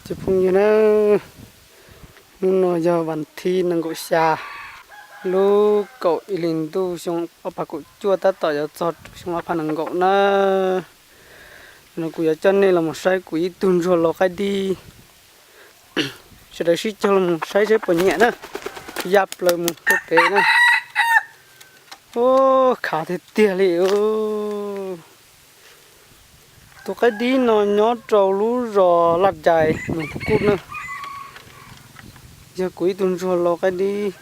Cov phooj ywg na, hnub no yog vas thib nees nkaum xya, lub kaum ib hlis ntuj xyoo ob phav kaum cuaj tab tom yuav txog xyoo ob phav nees nkaum na. No kuv yuav coj nej los mus saib kuv ib tug ntsuag laus qaib dib. Sawv daws sib cog los mus saib seb puas nyiam na. Ya plaws mus rau pem na. Ub, khav tiag tiag li. Tus qaib dib no nyob rau lub zos Laj Jais, Moos Phuv Kuj na. Yog kuv ib tug ntsuag laus qaib dib,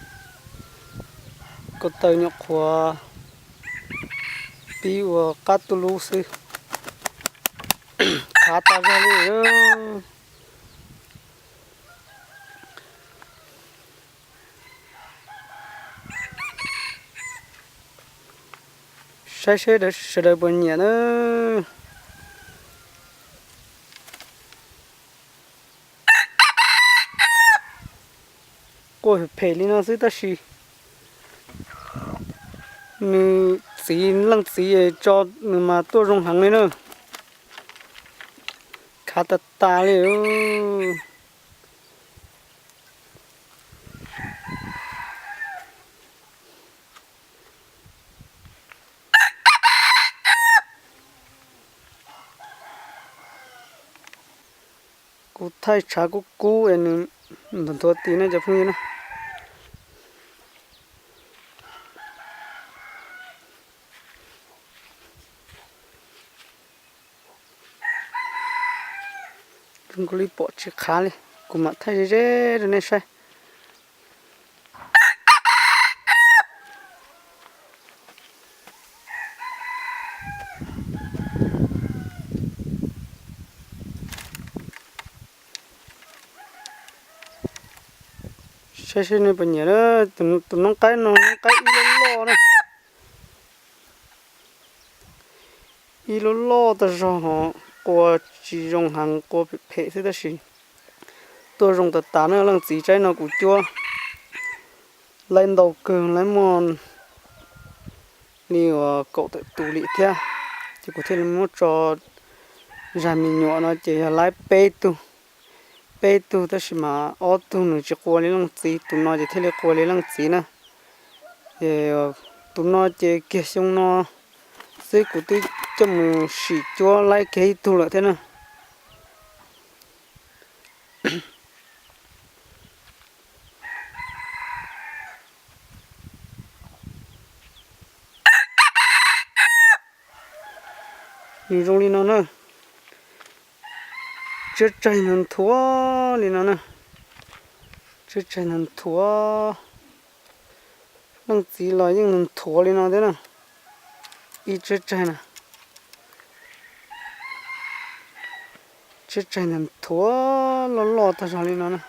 ko taw nyuam qhuav pib ua qab tuj lub xwb. Khav tas zog li. Saib seb sawv daws puas nyiam na. Quaj phem li no xwb tab sis nws txiv, leej txiv tso nws mas tuaj zoo heev li na. Khav tas tas li. Kuv thaij tshav kub kub es nws nthuav nthuav tis ne cov phooj ywg na. Zoo nkaus li pom tsis khav li, kuv mam thaij ze ze rau nej saib. Saib seb nej puas nyiam, tus noob qaib no noob qaib ib loj loj na. Ib lub loj tag zog ho, qua tsis zoo heev, qua phem phem xwb tab sis tuaj zoo tas tas na. Leej txiv tsaib no kuv cuab laib ntau kawg, laib muaj li uas kaum tawm tus li thiab, ces kuv thiaj li muab tso zag me nyuam no ces yog laib peb tug, peb tug tab sis mas ob tug nws tsis qua li leej txiv, tus no ces thiaj li qua li leej txiv na. Ces tus no ces kiag xyoo no xwb kuv twb coj mus sim cuab laib kiag ib tug lawm thiab na. Nws zoo li no na. Tsiab tsaig nthuav nthuav li no na. Tsiab tsaig nthuav nthuav. Leej txiv los yeej nthuav nthuav li no thiab na. Ib tsiab tsaig na. Tsiab tsaig nthuav nthuav loj loj tag zog li no na.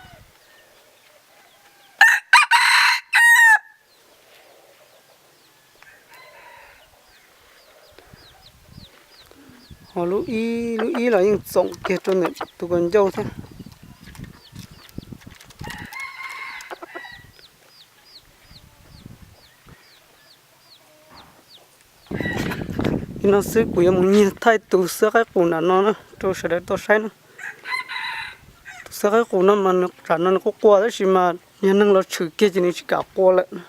Ho lub ib, lub ib los yeej txoom kiag rau ntawm tus kaus ncauj thiab. Li no xwb kuv yuav mus nyiag thaij tus xwb qaib qus nram no na rau sawv daws tau saib na. Tus xwb qaib qus no mas nws tsam no nws quaj quaj tab sis mas yog neeg los tshwm kiag ces nws tsis kam qua lawm.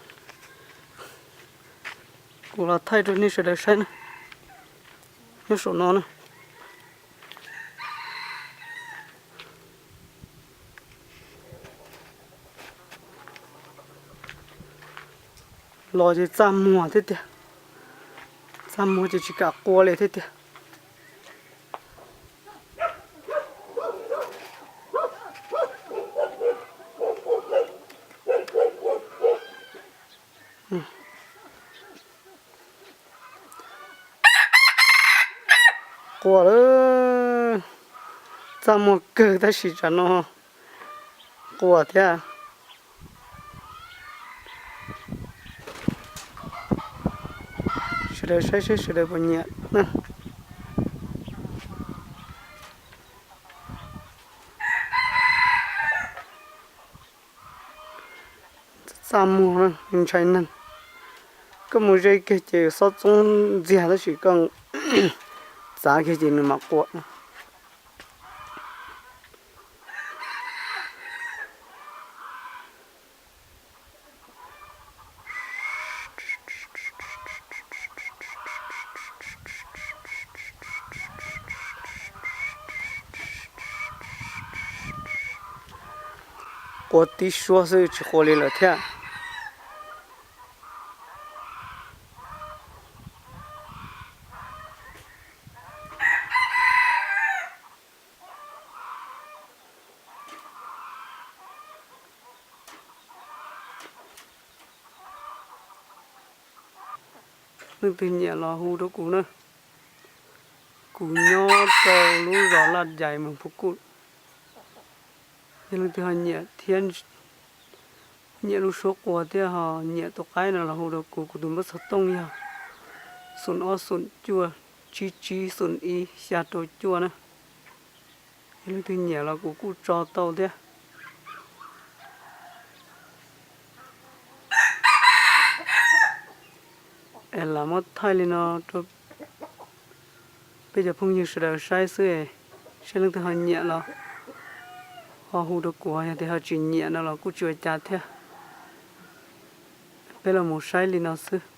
Kuv los thaij rau nej sawv daws saib na. Nyob saum no na. Los ces txaj muag thiab tiag. Txaj muag ces tsis kam qua li thiab tiag. Qua lawm. Txaj muag kawg tab sis tsam no qua thiab. Sawv daws saib seb sawv daws puas nyiam na. Txaj muag na, ntshai neeg. Koj mus ze kiag ces xob txoob ntxiag tab sis koj txav kiag ces nws mam qua na. Qua tib suab xwb tsis qua li lawm thiab. Leej twg nyiam los hu rau kuv na. Kuv nyob rau lub zos Laj Yais, Moos Phu Kuj. Yog leej twg ho nyiam thiab, nyiam lub suab qua thiab ho nyiam tus qaib no los hu rau kuv, kuv tus npawb xov tooj yog xoom ob xoom cuaj tsib tsib xoom ib xya rau cuaj na. Yog leej twg nyiam los kuv kuj tso tau thiab. Es lam muab thaij li no rau peb cov phooj ywg sawv daws saib xwb, saib leej twg ho nyiam los ho hu rau kuv, yog tias ho tsis nyiam no los kuj tsis ua cas thiab. Peb los mus saib li no xwb.